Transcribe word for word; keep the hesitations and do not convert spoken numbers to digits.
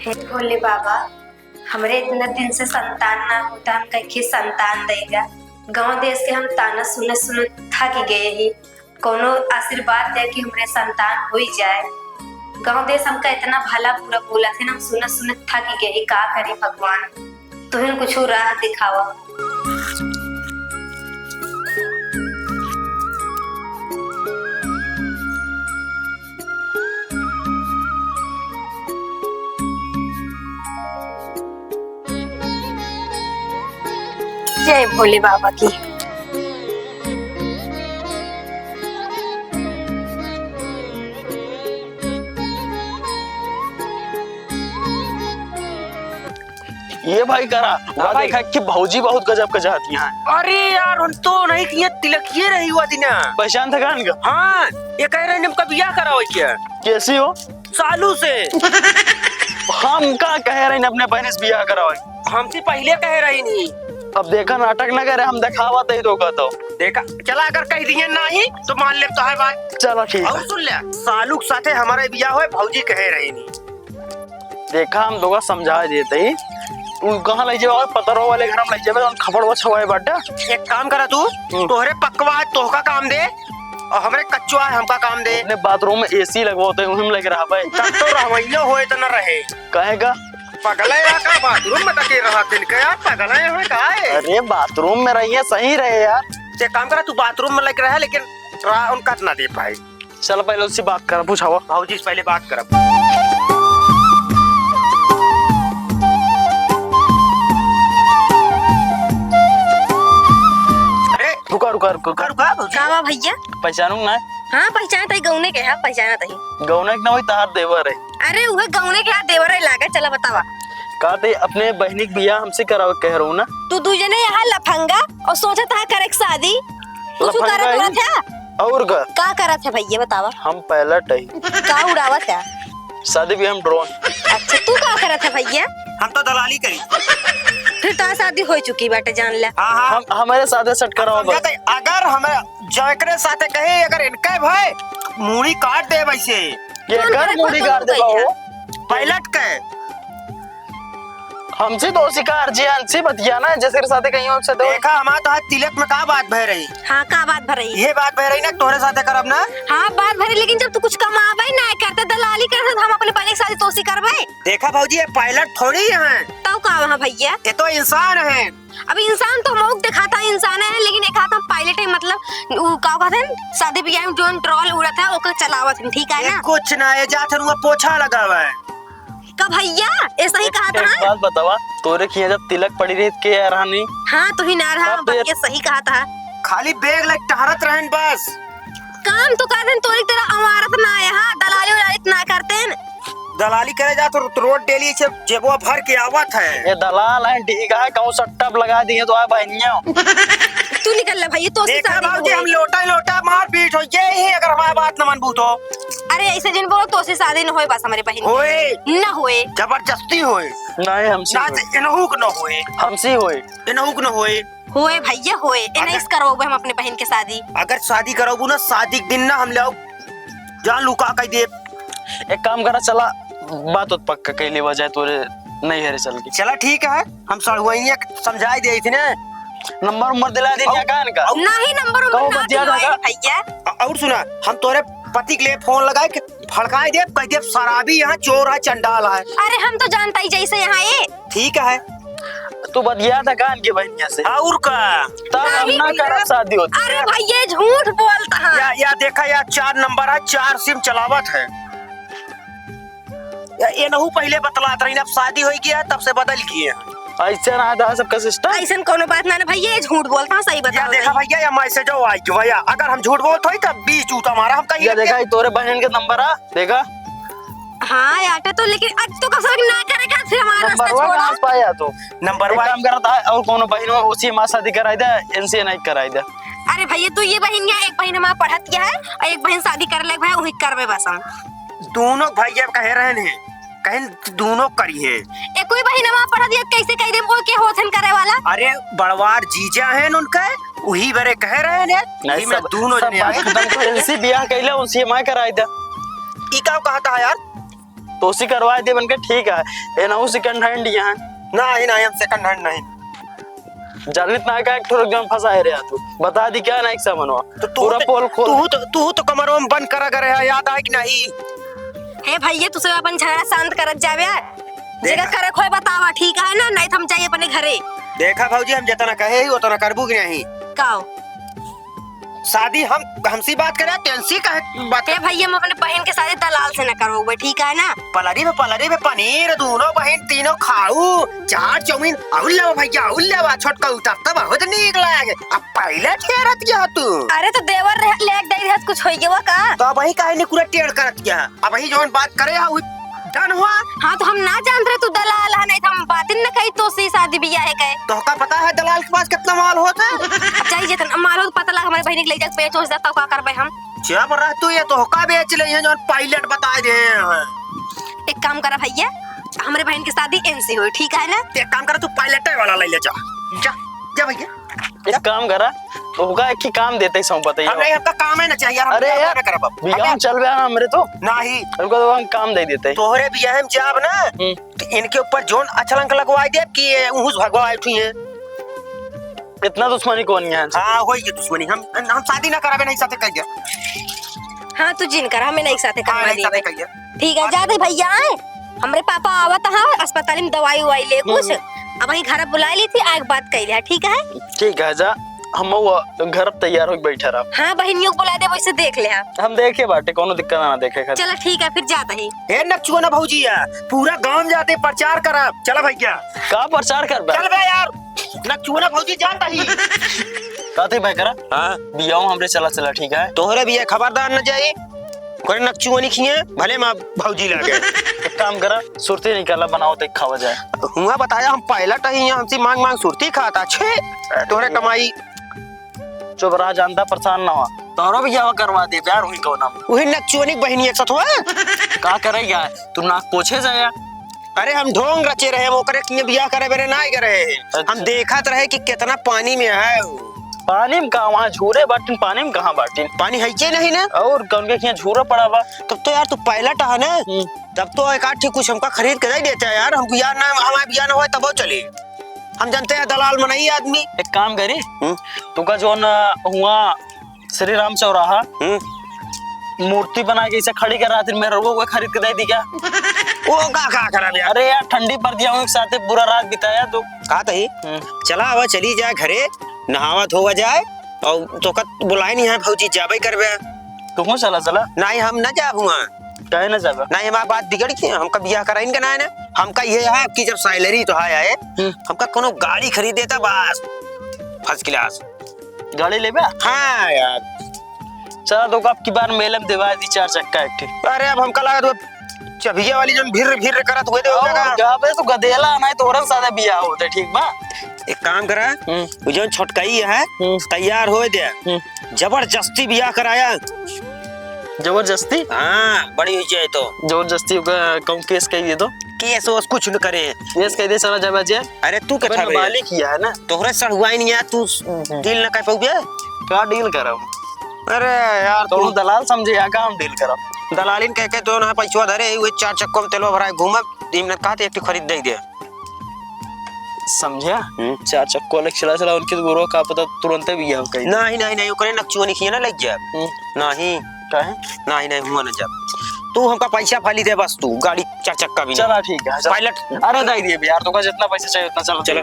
हे भोले बाबा, हमरे इतना दिन से संतान ना होता, हम कइके संतान देगा। गाँव देश के हम ताना सुनत सुनत थक गए ही। कौनो आशीर्वाद दे कि हमरे संतान होई जाए। गाँव देश हमका इतना भला बुरा बोलत है, हम सुनत सुनत थक गए ही। का करी भगवान, तुहिन कुछ राह दिखावा। जय भोले बाबा की। ये भाई करा, हाँ वहाँ भाई। देखा कि भौजी बहुत गजब के चाहती हैं। अरे यार, हम तो नहीं किए, तिलक ये रही हुआ दिन। पहचान था का इनका? हाँ, ये कह रहे हैं हमका बियाह कराओ क्या? कैसी हो? सालू से। हम का कह रहे हैं अपने बहन से बियाह कराओ? हमसे पहले कह रही नहीं। अब देखा, नाटक ना करे, हम देखावा तही तो कहता हूँ। देखा, चला अगर कह दिए नहीं तो मान ले तो है बात। चला ठीक है। और सुन ले, सालू के साथे हमारा बियाह होए, भौजी कह रही नहीं। देखा, हम दोगा समझा देते ही। उ कहाँ लइ जाबे? पतरो वाले घर में लइ जाबे, जौन खपड़ वो छवाए बाटे। एक काम करा तू, हम्म। तोहरे पकवा है, तोहका काम दे, और हमरे कच्चवा है, हमका काम दे। अपने बाथरूम में एसी लगवाते हैं, वहीं में लग रहा भाई। तब तो रहवइयो होए त न रहे। काहे का? पगले या का बाथरूम में तके रहा दिन का यार, पगले है का है? अरे बाथरूम में रहिए, सही रहे यार। एक काम करा, तू बाथरूम में लग रहा है, लेकिन रा-, उनका ना दे पाए। चल, पहले उससे बात कर, पूछावा। भौजी से पहले बात करब। अरे, रुका, रुका, रुका, रुका। रुका, रुका, भौजी। का बा भैया? पहचानू ना? हाँ, पहचानत ही, गौने के है, पहचानत ही। गौने के ना होई, तहार देवर है। अरे, उहे गौने के है, देवर है लागे, चला बतावा। का ते अपने बहिनी के बियाह हमसे करावे कह रहो ना? तू दू जने यहाँ लफंगा और सोचत है करे के शादी। कुछ लफंगा करत ही? वरत है? और का? का करत है भैया, बतावा? हम pilot है। का उड़ावत है? शादी भी हम drone। अच्छा, तू का करत है भैया? हम तो दलाली करी। फिर तो शादी हो चुकी बाटे, जान ले। हाँ, हाँ। हम, हमारे साथे set कराओ हम बस। समझाते, अगर हमें जो एकरे साथे कहे, अगर इनके भाई मूड़ी काट दे वैसे। ये कौन कर करे मूड़ी कौन काट दे कही बाबू? है? Pilot के। हमसे तो शिकार जी, हमसे बतिया ना, जैसे के साथे कहीं और से तो। देखा, हमार तो आज तिलक में का बात भय रही? हाँ, का बात भय रही? ये बात भय रही ना, तोहरे साथे करब ना। हाँ, बात भय रही, लेकिन जब तू कुछ कमावे ना करते, दलाली करते, तो हम अपने बहिन के शादी तोसी करबे? देखा भौजी, ये pilot थोड़ी है। तब का वहाँ भैया? ये तो इंसान है। अब इंसान तो मौक दिखाता इंसान है, लेकिन एक हाथ हम pilot है, मतलब, उ का कहते हैं, शादी ब्याह में जोन drone उड़त है, ओकर चलावत है, ठीक है ये ना? कुछ ना, ये जात है, वो पोछा लगावा है। का भैया, ऐसा ही एक, कहा था, एक हाँ? बात बतावा, तोरे खिया जब तिलक पड़ी रही, के आ रहा नहीं? हाँ, तू ही ना रहा, तब तो ये बात ये सही कहा था। खाली bag लेके टहरत रहन बस। काम तो करते हैं, तोरी तरह अमारत ना आए, हाँ, दलाली उलाली ना करते हैं। दलाली करे जा तो रोड daily से जेबवा भर के आवत है। ये दलाल है, डीगा है, कहूँ सट्टा लगा दिए तो आ बहनिया। तू निकल ले भैया, तो देखा शादी बाबूजी, होए। हम लोटा लोटा मार पीट हो, ये ही अगर हमारी बात न मनबू तो। अरे ऐसे जिन बोलो, तोसे शादी न होए बस हमरे बहिन के। होए। न होए। जबरदस्ती होए। नहीं, हमसे ना होए। इनहू के न होए। हमसे होए। इनहू के न होए। होए भैया होए, इनही से करवाबे हम अपने बहिन के शादी। अगर शादी करवाबू ना, शादी के दिन ना हम ले आओ, जान लुका कह दे। एक काम करा, चला बात उत पक्का कह लेवा जाए तोरे नैहरे चल के। चला ठीक है, हम सड़ुआइया के समझाई दे इतने। नंबर उम्बर दिला दे दिया का इनका? नहीं, नंबर उम्बर कहो ना बतिया दिलवाई था का? भैया। अ-, और सुना, हम तोरे पति के लिए फोन लगाए के भड़काए दे, कह दे शराबी यहाँ चोर है, चंडाल है। अरे हम तो जानता ही जैसे यहाँ ये। ठीक है। तू बतिया था का इनके बहनिया से? और का? तब हम नहीं ना भैया। करब शादी होती। अरे भैया झूठ बोलता है। या, या देखा या चार नंबर है, चार सिम चलावत है। या, ये नहू पहले बतलात रही, अब शादी हो गया तब से बदल गए हैं। ऐसे ना था सबका system। ऐसन कोनो बात ना, ना भैया, ये झूठ बोलता है, सही या बताओ देखा भाई। भैया, या message हो आई कि भैया, अगर हम झूठ बोलत होई तब बीस जूता मारा हम कहीं या के। देखा, ये तोरे बहन के नंबर आ, देखा। हाँ, यार, तो लेकिन अब तो कसर ना करेगा, फिर हमारा नंबर रास्ता वन छोड़ा। कहाँ से पाया तू? नंबर एक वन। काम करता है, और कोनो बहन हो, उसी माँ शादी कराई दे, इनसे नहीं कराई दे। अरे भैया, तू ये बहन यहाँ, एक बहन हमारा पढ़त क्या है, और एक बहन शादी कर ले भाई, वही करबे बस हम। दोनों भैया कहे रहन हैं, कहें दोनों करी हैं। ए, कोई बहिन हमार पढ़त या कैसे कह दे, वो के होत हन करे वाला? अरे, बड़वार जीजा हैं उनके, वही बरे कह रहे हैं, नहीं, यही में सब, दोनों सब जने बात आए। खत्म कर, इनसे ब्याह कैले, उनसे मैं कराई दे। ई का कहता है यार? तो उसी करवा दे बन के, ठीक है। ये ना second hand यहाँ। नहीं, नहीं, हम second hand नहीं। जानित ना का एक ठो रुक जाऊं फंसाए रहे तू। बता दी क्या ना एक सामानवा। तो तू पूरा तो, पोल खोल। तू तो, तू तो कमरवा में बंद करा करे है, याद आए कि नहीं? हे भैया, तुसे अपन झगड़ा शांत करत जावे। जेका देख। करे खोए बतावा, ठीक है ना? नहीं तो हम जाइए अपने घरे। देखा भौजी, हम जितना कहे ही उतना करबू कि नहीं? काओ? शादी हम, हमसी बात करे, तेनसी कहे बात ए करे। भैया, हम अपने बहिन के शादी दलाल से न करवाउबे, ठीक है ना? पलरी में, पलरी में पनीर, दूनो बहिन तीनो खाऊ, चाट चाउमीन, अउर लेवा भैया, अउर लेवा, छोटका उतर त बहुत नीक लागे। अब पहले ठहरत गया तू। अरे तो देवर रह, लेके दे रहत, कुछ होई गवा का? तो अब वही काहे नहीं पूरा टेढ़ करत गया? अब वही जौन बात करे है, वही done हुआ। हाँ, तो हम ना जानत रहे तू दलाल है, नहीं तो हम बातिन न कही तो सी शादी बियाह है कहे। तोहका पता है दलाल के पास कितना माल होत है? अब चाहे जितना माल हो, पता लगा हमारे बहिनी के ले जाके बेच ओच देता, का करबे हम? जब रह तू ये तोहका बेच ले, ये जौन pilot बता दे हैं। एक काम करा भैया, हमरे बहिन की शादी इनसे होई, ठीक है ना? एक काम करा, तू pilot वाला ले ले जा, जा, जा भैया। एक काम करा, ओका एक ही काम देते ही सौंप बताइए। हम नहीं, हमका काम है ना चाहिए, हम अरे काम यार, ना करब अब। बियाह हम में चल बे ना हमरे तो। नहीं। हमको तो हम काम दे देते। तोहरे बियाह में जाब ना, हम्म। तो इनके ऊपर जौन अछलंक लगवाई देब कि ये उहुस भगवा उठी है। इतना दुश्मनी कौन है? हाँ, होई के दुश्मनी। हम, हम शादी ना कराबे, नहीं साथे कहिए। हाँ, तू जिन कर, हमें नहीं साथे हाँ, करवा नहीं साथे देबे। कहिए। ठीक है, जा दे भैया, आए। हमरे पापा आवत हैं अस्पताल में दवाई उवाई ले कुछ। हम्म। अब वही घर बुला ली थी, आग बात कह लिया, ठीक है? ठीक है, जा, हम वो घर तैयार होके बैठा रहा। हाँ, बहिनियों को बुला दे, वैसे देख ले, हाँ। हम देखे बाटे, कोनो दिक्कत ना देखे खातिर। चला ठीक है, फिर जाता ही। ए नकचुआ ना भौजी है, पूरा गांव जाते प्रचार करा। चला भैया। का प्रचार करबे? चल बे यार, नकचुआ ना भौजी जाता ही। का थे भाई करा? हाँ। बियाह हमरे चला चला, ठीक है? तोहरे बियाह खबरदार न जाई। कोई नकचुआ नहीं खिए, भले माँ भौजी लागे। एक काम करा, सुरती निकाला, बनाओ ते खावा जाए। हुआ बताया हम pilot ही, यहाँ हमसे मांग मांग सुरती खाता। छे, तोहरे कमाई। चुप रहा, जानता परेशान ना हुआ। तोहरो बियाह करवा दे यार, वही कौन हम। वही नकचुअनी बहिनी एक साथ हुआ। का करे यार, तू नाक पोछे जा यार। अरे हम ढोंग रचे रहे, हम ओकरे किए बियाह करे बेरे ना गए रहे। अच्छा। हम देखत रहे कि कितना पानी में है वो। पानी में का, वहाँ झूरे बाटिन, पानी में कहाँ बाटिन? पानी है के नहीं ना। और कौन के किए झूरा पड़ा बा? तब तो यार तू pilot है ना, हम्म। तब तो एक आध ठे कुछ हमका खरीद के दे देता है यार, हमको यार ना, हमारे बियाह ना होए तबो चले। हम जानते हैं दलाल मनई आदमी। एक काम करी, हम्म। तुका जौन हुआ श्री राम चौराहा, हम्म। मूर्ति बना के इसे खड़ी करा, फिर मेरे को कोई खरीद के दे दी क्या? वो का, का करा यार? अरे यार, ठंडी पड़ दिया हूँ, एक साथ पूरा रात बिताया तो। का तही? हम्म। चला आवा, चली जाए घरे, नहावा धोवा जाए, और तोका बुलाए नहीं है भौजी, जाबे करबे। तू चला, चला। नहीं, हम ना जाब हुआ। काहे ना जाबा? नहीं, हमार बात बिगड़ गई, हमका बियाह कराइन के ना है ना, हमका ये है कि जब salary तो आए आए, हम्म। हमका कोनो गाड़ी खरीदे था बस, first class। गाड़ी लेबे? हाँ यार। चला तो अब की बार मेले में देवा दी चार चक्का एक ठे। अरे अब हमका लगा तो चबिया वाली जौन भिर्र भिर्र करत हुए दे और होगा। का बे, तू गदेला नहीं तो औरन सादा बियाह होते, ठीक बा? एक काम करा, हम्म। वो जौन छोटकाई है, हम्म। तैयार होए दे। हम्म। जबरदस्ती बियाह कराया। जबरदस्ती? हाँ, बड़ी हुई जाए तो। जबरदस्ती ओका कहूँ case कह दे तो। Case वोस कुछ न करे। Case कह दे, चला जाबे जेल। अरे तू अबे कथा बे? नाबालिग ही है ना। तोहरे सड़ुआई नहीं है, तू deal न कर पाउबे। का deal करब? अरे यार, तू तू दलाल समझे या का हम deal करब? दलालिन कह के तो ना पैसवा धरे, हुए चार चक्को में तेलवा भराए घूमब, तीन मिनट कहते एक ठो खरीद दे दे। समझ्या? हम्म। चार चक्को वाले चला चला, उनके तो बुरो का पता तुरंते बियाह कई। नहीं, नहीं, नहीं, ओकरे नकचुआ नहीं खिया ना लग जाए। हम्म। नहीं। काहे? नहीं, नहीं, हुआ ना जाब। तू हमका पैसा फाली दे बस, तू गाड़ी चार चक्का भी नहीं। चला ठीक है, चला। Pilot। अरे दे दिए यार, तोका जितना पैसा चाहिए उतना, चला। चला।